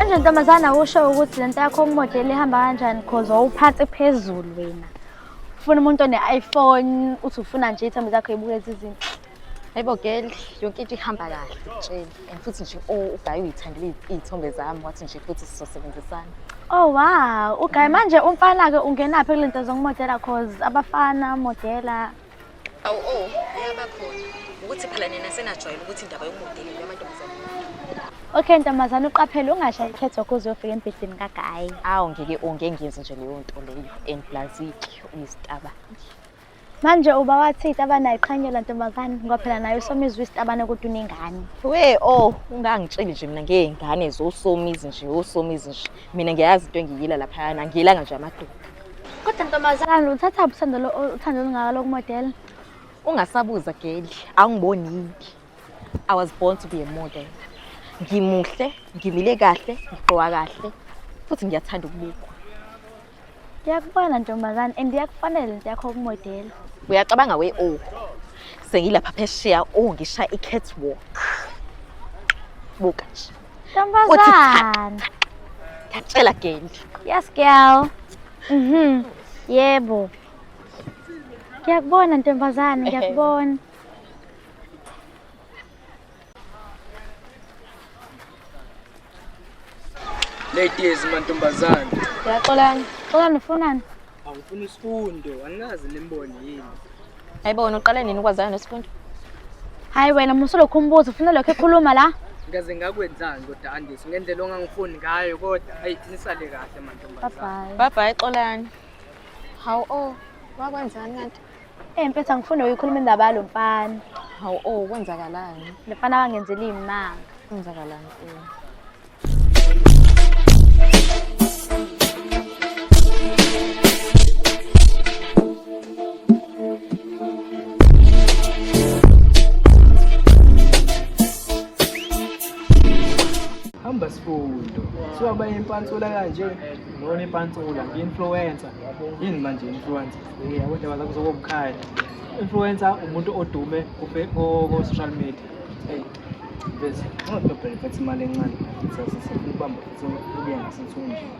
Manje ntombazana usho ukuthi lento yakho kumodeli ihamba kanjani cause wawuphansi phezulu wena. Ufuna umuntu one-iPhone uthi ufuna nje iy'thombe zakho y'bukeze izinto. Hayibo girl, yonke into ihamba kahle ngikutshela. And futhi nje oh uGayi uyithandile iy'thombe zami wathi nje futhi sizosebenzisana. Oh wow, uGayi manje umfana-ke ungenaphi kule nto zokumodela cause abafana modela. Awu oh, ayaba khona. Ukuthi phela nina senajwayela ukuthi indaba yokumodela yamantombazane. Okay ntombazane uqaphele ungashayi ikhetho kuze uyofika embhedeni kaGayi. Awu ngeke oh ngeke ngiyenze nje leyo nto leyo. And plus-ke uyisitabane. Manje uba wathi itabane ayiqhanyelwa ntombazane ngoba phela naye uSomizi uyisitabane kodwa unengane. We oh ungangitsheli nje mina ngey'ngane zoSomizi nje oSomizi nje. Mina ngiyazi into engiyila laphayana angiyilanga nje amadoda. Kodwa ntombazane uthathaphi uthando uthando olungaka lokumodela? Ungasabuza girl, awungiboni yini? I was born to be a model. Ngimuhle, ngimile kahle, ngigqoka kahle futhi ngiyathanda ukubukwa. Ngiyakubona ntombazane and iyakufanele lento yakho ukumodela. Uyacabanga we oh. Sengilapha phesheya oh ngishaya i-catwalk. Buka nje. Ntombazane. Ngiyakutshela girl. Yes girl. Mhm. Yebo. Ngiyakubona ntombazane, ngiyakubona. Ladies mantombazane. Uyaxolani? Xolani ufunani? Angifuna isifundo, angazi nimbone yini. Hayibo wena uqale nini ukwazana nesifundo? Hayi wena musulokhu umbuzo ufuna lokho ekhuluma la. Ngaze ngakwenzani kodwa Andisi ngendlela ongangifuni ngayo kodwa hayi nisale kahle Bye mantombazane. bye. Bye bye Xolani. Hawu oh, wakwenzani kanti? Eh mfethu angifuni ukuyikhuluma indaba yalo mfana. Hawu oh, kwenzakalani? Le mfana wangenzela iy'manga. Kwenzakalani oh? Hamba sifundo. Siwaba impantsula kanje. Lona ipantsula, ngi-influencer. Yini manje influencer? Yabo indaba zakho zokubukhaya. Influencer umuntu odume ku-social media. Hey. Mfethu, ungadobhele mfethu imali encane. Sasifuna ukubamba futhi ubuye ngasethunjini.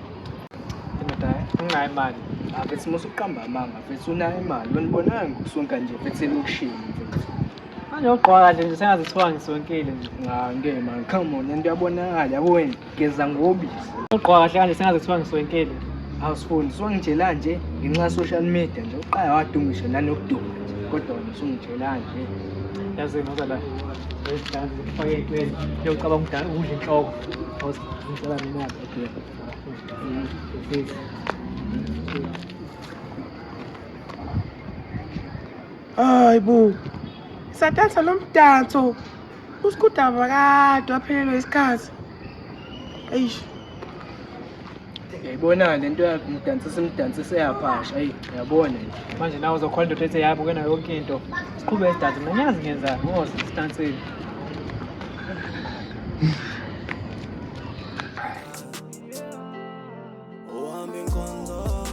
Indoda nginayo imali. Ah mfethu musa ukuqamba amanga mfethu unayo imali. Wena ubonakala ngokusonka nje mfethu elokishini mfethu. Manje ugqoka kahle nje sengaze kuthiwa ngisonkile nje. Ah ngeke man, come on, lento iyabonakala yabo wena geza ngobisi. Ugqoka kahle kanje sengaze kuthiwa ngisonkile. Awusifundi usungitshela nje ngenxa ya social media nje uqala wadungisha nanokuduma nje kodwa wena usungitshela nje. Yazi ngoza la. Lesidansi zikufake ey'ntweni uyocabanga ukudla inhloko. Ngicela mina okay. Hayi bo. Sadansa lo mdanso. Usigudaba kade waphelelwa isikhathi. Eish. Uyayibona lento yakho umdansisa imdansise yaphasha ayi uyabona nje. Manje nawe uzokhola indoda ethi yabo kena yonke into. Siqhubeke sidanse mina ngiyazi ngenzani ngoba sidansile. Uhamba inkonzo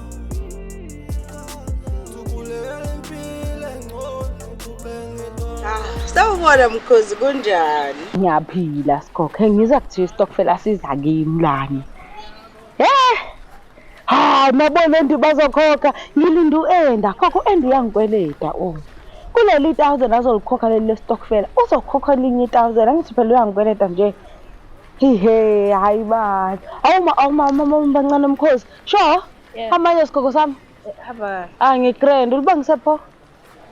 Tukulela impilo engcono kube ngedwa Sawubona mkhozi kunjani? Ngiyaphila sikhokhe ngizwa kuthiwa isitokfela siza kimi lana. Eh! Hayi mabona ndi bazokhokha ngilinde u-enda khokha u-enda uyangikweleta oh. Kuleli 1000 azolikhokha leli lesitokfela uzokhokha elinye i-1000 angithi phela uyangikweleta nje. Ihe hayi bani. Awuma awuma mama bancane mkhozi. Sure? Amanye sikhokho sami. Hamba. Ah ngigrand ulibangise pho.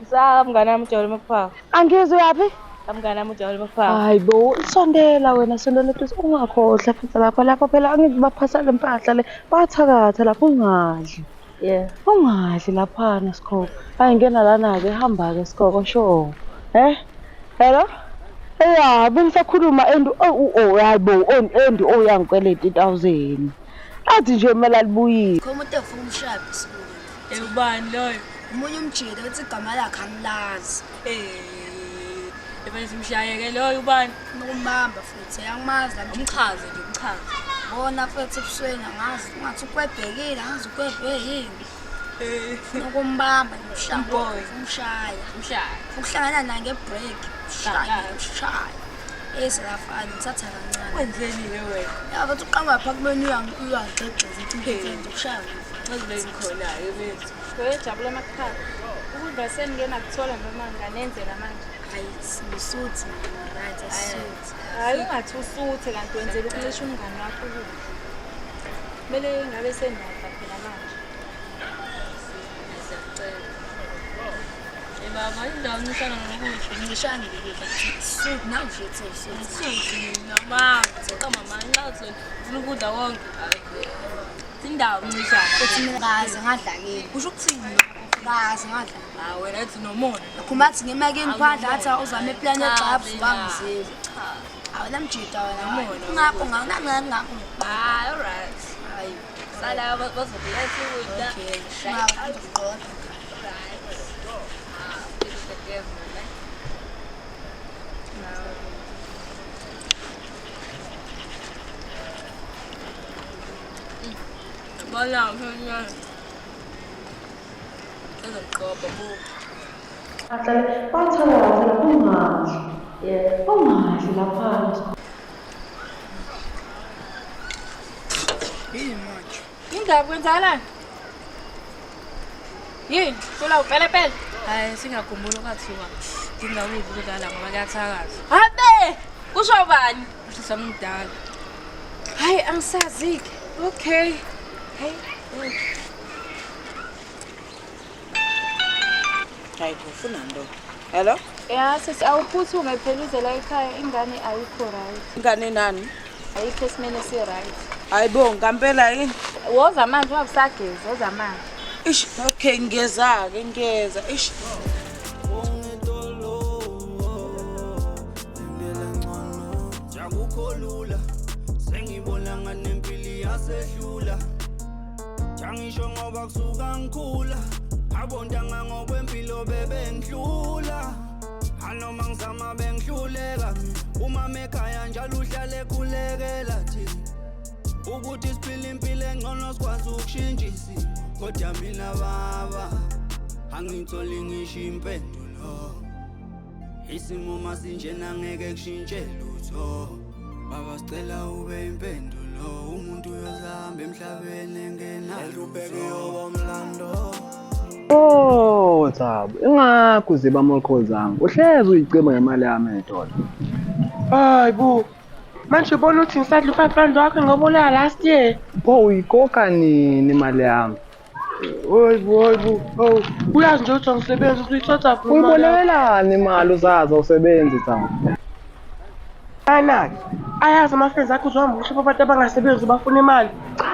Sa mngani wami ujabule makuphaka. Angizwe uyaphi? Mngani wami ujabule makuphaka. Hayi bo, sondela wena sondela eduze ungakhohlwa futhi lapha lapha phela angithi baphasa le mpahla le bathakatha lapha ungadli. Yeah. Ungadli laphana Sikhoko. Hayi ngena lana-ke hamba-ke Sikhoko sure. Eh? Hello? Ya, bengisakhuluma and oh oh hayi bo and oh yangikweleta i-1000. Athi nje kumele alibuyile. Khona umuntu engifuna umshaya esikoleni. Ubani loyo? Omunye umjita ethi igama lakhe angilazi. Eh, ebese simshayeke loyo ubani? Nokumbamba futhi angimazi la mjita. Umchaze nje umchaze. Bona futhi ebusweni angazi ungathi ukwebhekile angazi ukwebhe yini. Eh, Nokumbamba ngimshaya. Umboy. Umshaya. umshaye. Ukuhlangana naye ngebreak. Umshaya, umshaya. Eselafana ngithatha kancane. Wenzeni ke wena? Ya bathi uqamba pha kumeni uyangigxegxeza ukuthi ngikushaya. Ngaze ngikhona-ke bethu. Wejabula emakhaya. Ukudla senike nakuthola noma nganenzela manje. Hayi ngisuthi right asuthi. Hayi ungathi usuthe kanti wenzela ukuncisha umngani wakho ukudla. Kumele ngabe senadla phela manje. Siyacela. Eh baba, indawo ncishana ngokudla. Ngishana ngikudla. Suthi nawu nje suthi. Suthi mina mama, cha mama nxathi ufuna ukudla konke. Hayi. Indawo ncishana. Uthi mina ngaze ngadla kini. Kusho ukuthini? Ngaze ngadla. Hayi wena ethi nomona. Khumba athi ngemakini phandle athi uzame iPlanet Jabs wangizizwa. Cha. Awena mjida wena. Nomona. Ngakho ngakho. Hayi alright. Hayi. Sala bazokuletha ukudla. Okay. Ngakho. Bala mfana. Ezoqoba bu. Ahlale bathola bathola ungadli. Yeah. Ungadli lapha. Yini manje? Indaba kwenzakalani? Yini? Kula upelepele. Hayi singakhumbula kwathiwa ngingakudli ukudlala ngoba kuyathakatha. Habe! Kusho bani? Kusho samdala. Hayi angisazi-ke. Okay. Hey. Hayi ufuna ndo. Hello? Ya sisi awuphuthume phela uze la ekhaya ingane ayikho right. Ingane nani? Ayikho esimeni esi-right. Hayibo ngampela yini? Woza manje ungabusagezi, woza manje. Ish, okay ngiyeza-ke ngiyeza. Ish. Akukho sengibona nganempilo yasehlula. Ngisho ngoba kusuka ngikhula abontanga ngokwempilo bebengidlula. Anoma ngizama bengihluleka uma ekhaya njalo uhlale ekhulekela thina ukuthi siphile impilo engcono sikwazi ukushintsha isimo. Kodwa mina baba angitholi ngisho impendulo. Isimo masinjena ngeke kushintshe lutho. Baba sicela ube impendulo. Umuntu uyozihamba emhlabeni engenalutho. Oh Thabo, ingakho uziba ama-calls ami. Uhlezi uyicima ngemali yami ey'tolo. Hayi bo. Manje ubona ukuthi ngisadla u-5 rand wakho ngoba last year. Pho uyikhokha nini imali yami? Hayi bo, hayi bo. Hawu, uyazi nje ukuthi angisebenzi ukuthi uyithatha phi imali yakho. Uyibolekelani imali uzazi awusebenzi Thabo? Anaki. Ayazi ama-friends akho uzohamba uhlupha abantu abangasebenzi bafuna imali.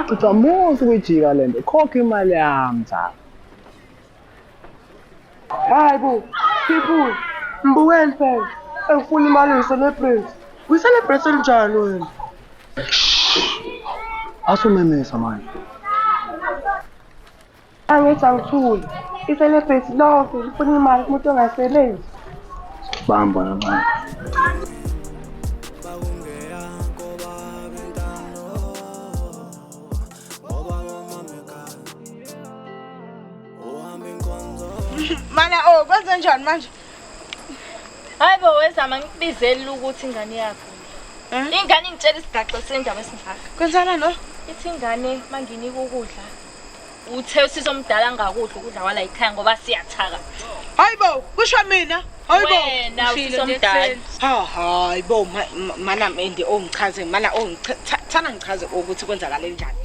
Cha cha musu ukuyijika le nto. Khokha imali yami Thabo. Hayi bo, people, mbukeni phela. Engifuna imali uyi-celebrate. Uyi-celebrate njani wena? Asumemeza manje. Angithi angithuli. I-celebrate lonke lifuna imali kumuntu ongasebenzi. Bamba namanje. Mana oh kwenze njani manje? Hayi bo wezama ngikubizele ukuthi ingane yakho. Ingane ingitshela isigaxo sendaba esingaka. Kwenzana lo? Ithi ingane manginika ukudla. Uthe usizomdala ngakudla ukudla wala ekhaya ngoba siyathaka. Hayi bo, kusho mina. Hayi bo. Wena usizomdala. Ha hayi bo mana mende ongichaze mana thana ngichaze ukuthi kwenzakale njani.